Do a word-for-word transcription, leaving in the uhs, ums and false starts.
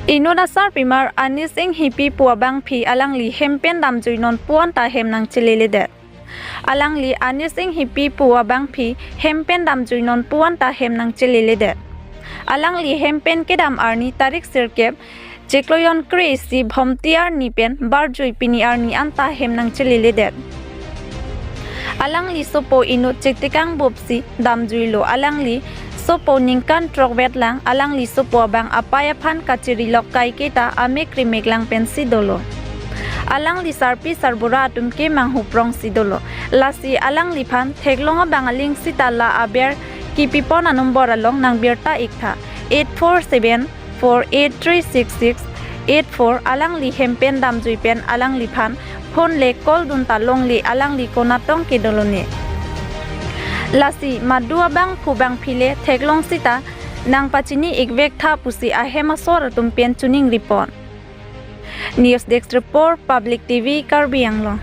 Inut asarpimar Anish Enghipi pu abangphi alangli hem pen damjui non pu anta hem nangcheleledet. Alangli Anish Enghipi pu abangphi hem pen damjui non pu anta hem nangcheleledet. Alangli hem pen kedam arni tarik sirkep chiklo jon kre-isi Bhomti arni pen barjui pini arni anta hem nangcheleledet. Alangli sopo inut chiktikang bupsi damjuilo. Alangli sopo ningkan throkvet lang. Alangli sopo abang apei aphan kachirilok kaiketa amek rimek lang pensi dolo. Alangli sarpi sarbura atum ke manghuprongsi dolo. Lasi alangliphan theklong abang aling sita la aber kipipon anumbor along nangbirta iktha, eight four seven four eight three six six eight four. Alangli hem pen damjui pen alangliphan phone le call dunta longle, alangli konatong ke dolone. Lasi madu abangphu bangphi le theklong sita nangpachini ikvektha pusi ahem asor atum pen choningripon. News Desk Report, Public T V, Karbi Anglong.